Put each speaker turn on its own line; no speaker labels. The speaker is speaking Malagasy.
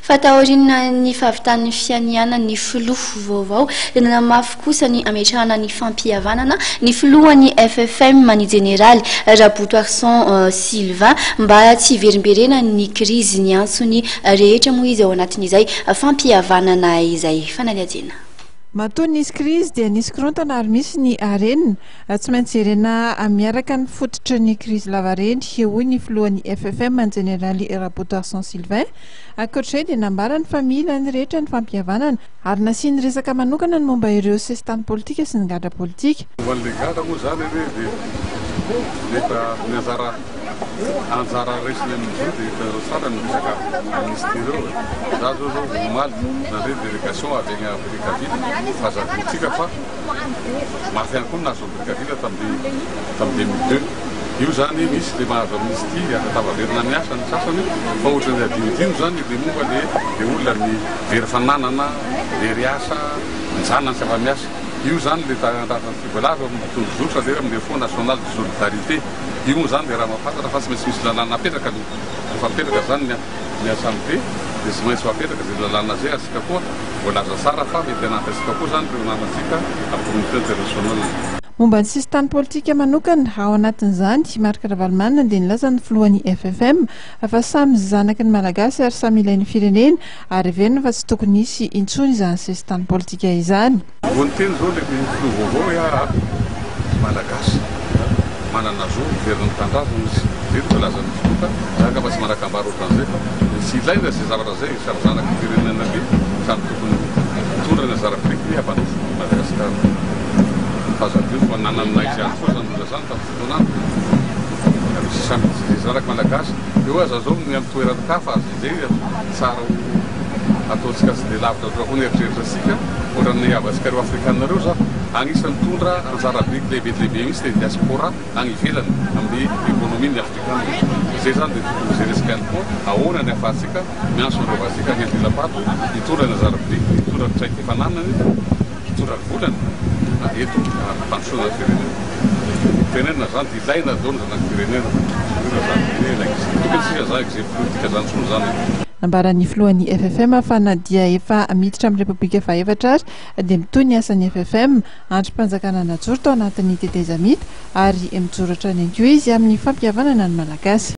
Fa taorian'ny fahavitan'ny fianianan'ny filoha vaovao dia nanamafy kosa ny hametrahana ny fampihavanana ny filohan'ny FFM, ny jeneraly Rabotoarison Sylvain, mba tsy hiverimberenan'ny krizy. Niantso ny rehetra moa izy ao anatin'izay fampihavanana izay. Fanadihadiana.
Matoa nisy krizy dia nisy korontana ary misy ny harena. Tsy maintsy jerena miaraka ny fototry ny krizy lavareny, hoy ny filohan'ny FFM, ny jeneraly Rabotoarison Sylvain. Ankoatra izay dia nambarany fa mila ny rehetra ny fampihavanana ary nasiany resaka manokana ny momba ireo sesitany politika sy ny gadra politika.
Momba an'ilay gadra moa izany anie dia efa ny anjara anjara raisiny amin'izao dia efa tsara ny resaka amnistie ireo e. Za zao zao omaly nandre délégation avy any Brickaville fa aza adinontsika fa mafy ihany koa ny nahazo an'i Brickaville tamin'ny tamin'ny 2002. Io zany misy le mahazo amnistie ary tafaverina miasa ny sasany fa ohatran'ny adinodino zany le momba le le olona ny very fananana, very asa, ny zanany tsy afa-miasa. Io zany le tandrasan'ny voalaza ao amin'ny tondrozotra le amin'ny Fonds national de solidarité. Io moa zany de raha mahafantatra fa tsy maintsy misy lalàna apetraka aloha. Rehefa apetraka zany ny ny assemblée dia tsy maintsy ho apetraka izay lalàna izay ary isika koa voalaza tsara fa mety hanampy antsika koa zany ireo namantsika amin'ny communauté internationale.
Momba ny sisintany politika manokana, ao anatin'izany, Marc Ravalomanana dia nilaza ny filohan'ny FFM fa samy zanaky ny Malagasy ary samy ilain'ny firenena ary heverina fa tsy tokony hisy intsony izany sisintany politika izany.
Vao niteny izao ilay filoha vaovao hoe aa Malagasy manana zo hiverina ny tanindrazana izy. Izay no voalazan'ny filoha ka za angamba tsy manan-kambara ohatran'izay fa tsy ilaina izay zavatra izay, samy zanaky ny firenena ve samy tokony hitondra ny anjara birikiny hampandroso an'i Madagasikara. Fa aza adino fa nanana ny maha izy azy koa izany olona izany tamin'ny fotoan'androny. Ka misy samy izay zanaky Malagasy eo aza izao ny amin'ny toeran-kafa aza izay tsara ho ataontsika tsy dia lavitra loatra koa ny eritreritr'antsika ohatran'ny havantsika ireo afrikana ireo za agnisan'ny mitondra anjara biriky lehibe dia lehibe mihitsy ilay diaspora agny ivelany amin'ny économie ny afrikana. Izay zany dia tokony hojerentsika ihany koa ahoana ny ahafahantsika miantso an'ireo vazintsika agny andilam-pato hitondra ny anjara biriky, hitondra ny traikefa ananany, hitondra ny volany eto hampandrosoana ny firenena. Tenenina zany dia ilaina daholo ny zanaky firenena. Io zany dia ilaina. Tokony tsy hisy zany exil politika zany intsony zany e.
Nambaran'ny filohan'ny FFM fa na dia efa miditra amin'ny Repoblika fahaefatra ary dia mitohy ny asan'ny FFM, andrim-panjakana najoro tao anatin'ny tetezamita ary mijoro hatrany ihany koa izy amin'ny fampihavanana ny Malagasy.